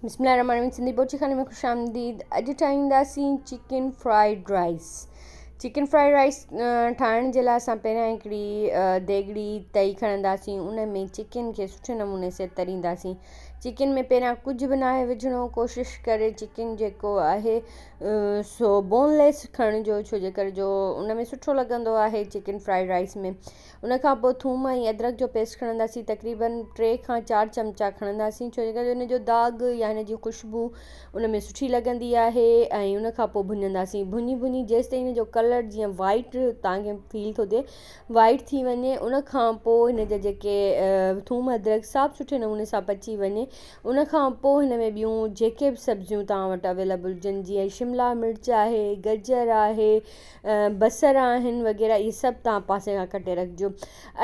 بسم الله الرحمن الرحيم سنڌي بورچي خاني ۾ خوش آمديد اڄ ٺاهينداسين chicken fried rice chicken fried rice ٺاهڻ جي لاء اسان پهريان هڪڙي ديڳڙي تئي کڻنداسين ان ۾ چڪن کي سٺي نموني سي ترينداسين چڪن ۾ پهريان ڪجهه به ناهي وجهڻو ڪوشش ڪري چڪن جيڪو آهي سو بون ليس کڻجو ڇو جي ڪري جو ان ۾ سٺو لڳندو آهي چڪن فرائيڊ رائس ۾ ان کان پوء ٿوم ۽ ادرڪ جو پيسٽ کڻنداسين تقريبن ٽي کان چار چمچا کڻنداسين ڇو جو ان جو داغ يا ان جي خوشبو ان ۾ سٺي لڳندي آهي ۽ ان کان پوء ڀڃنداسين ڀڃي ڀڃي جيستائين ان جو ڪلر جيئن وائٽ توهان کي فيل ٿو ٿئي وائٽ ٿي وڃي ان کان پوء هن جا جيڪي ٿوم ادرڪ سڀ سٺي نموني سان پچي وڃي ان کان پوء هن ۾ ٻيون جيڪي به سبزيون توهان وٽ اويليبل هجن جيئن شملا مرچ آهي گجر آهي بصر آهن وغيره اهي سڀ توهان پاسي کان ڪٽي رکجو.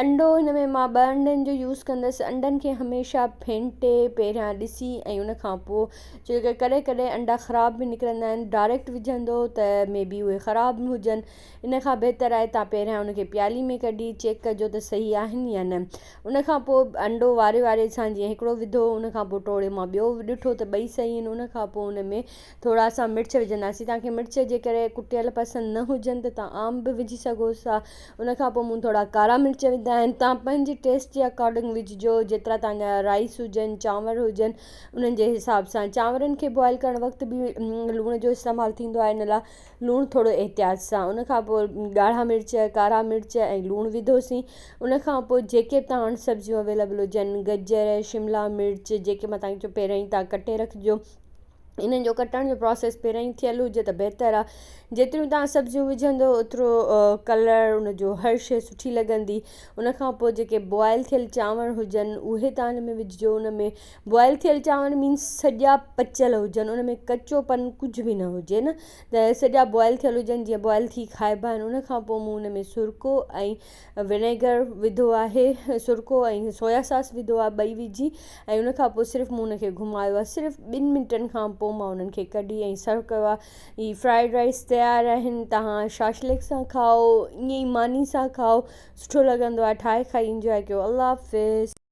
انڊو هن ۾ مان ٻه انڊن جو يوز ڪندس انڊن کي هميشه ڦينٽي پهريان ڏسي ۽ ان کان پوء ڇو جو ڪڏهن ڪڏهن انڊا خراب به نڪرندا آهن ڊائريڪٽ وجهندو ته مي بي اهي خراب به هجن ان کان بهتر آهي توهان پهريان ان کي پيالي ۾ ڪڍي چيڪ ڪجو ته صحيح آهن يا نه ان کان پوء انڊو واري واري سان جيئن هڪڙو وڌو ان کان پوء ٽوڙي مان ٻيو ڏٺو ته ٻئي صحيح آهن ان کان پوء ان ۾ ٿورا اسان مرچ وجهنداسين توهان کي مرچ جي ڪري ڪٽيل پسند نه هجن ته توهان عام به وجهي سگهو ٿا ان کان پوء مون ٿورا ڪارا مرچ وڌا آهن توهان پنهنجي ٽيسٽ جي اڪارڊنگ وجهجو جيترا توهان جا رائس هجن چانور هجن انهن جي حساب سان چانورن کي بوائل ڪرڻ وقت به لوڻ جو استعمال ٿيندو آهي ان لاء لوڻ ٿورو احتياط سان ان کان پوء ڳاڙها مرچ ڪارا مرچ ۽ لوڻ وڌوسين ان کان پوء جيڪي به توهان وٽ سبزيون اويليبل هجن گجر شملا مرچ جيڪي مان توهان کي چيو پهريان ئي توهان ڪٽي رکجو انهن جو ڪٽڻ جو پراسيس پهريان ئي ٿيل هجي ته بهتر آهي جيتريون توهان سبزيون وجهندو اوترو ڪلر ان جو هر شيء سٺي لڳندي ان کان پوء جيڪي بوائل ٿيل چانور هجن اهي توهان ان ۾ وجهجو ان ۾ بوائل ٿيل چانور مينس سڄا پچيل هجن ان ۾ ڪچو پن ڪجهه به نه هجي نه ته سڄا بوائل ٿيل هجن جيئن بوائل ٿي کائبا آهن ان کان پوء مون ان ۾ سرڪو ۽ ونيگر وڌو آهي سرڪو ۽ سويا ساس وڌو آهي ٻئي وجهي ۽ ان کان پوء صرف مون ان کي گهمايو آهي صرف ٻن منٽن کان پوء مان انهن کي ڪڍي ۽ سرو ڪيو آهي هي فرائيڊ رائس تيار آهن توهان شاشلڪ سان کائو ائين ئي ماني سان کائو سٺو لڳندو آهي ٺاهي کائي انجواء ڪيو الله حافظ.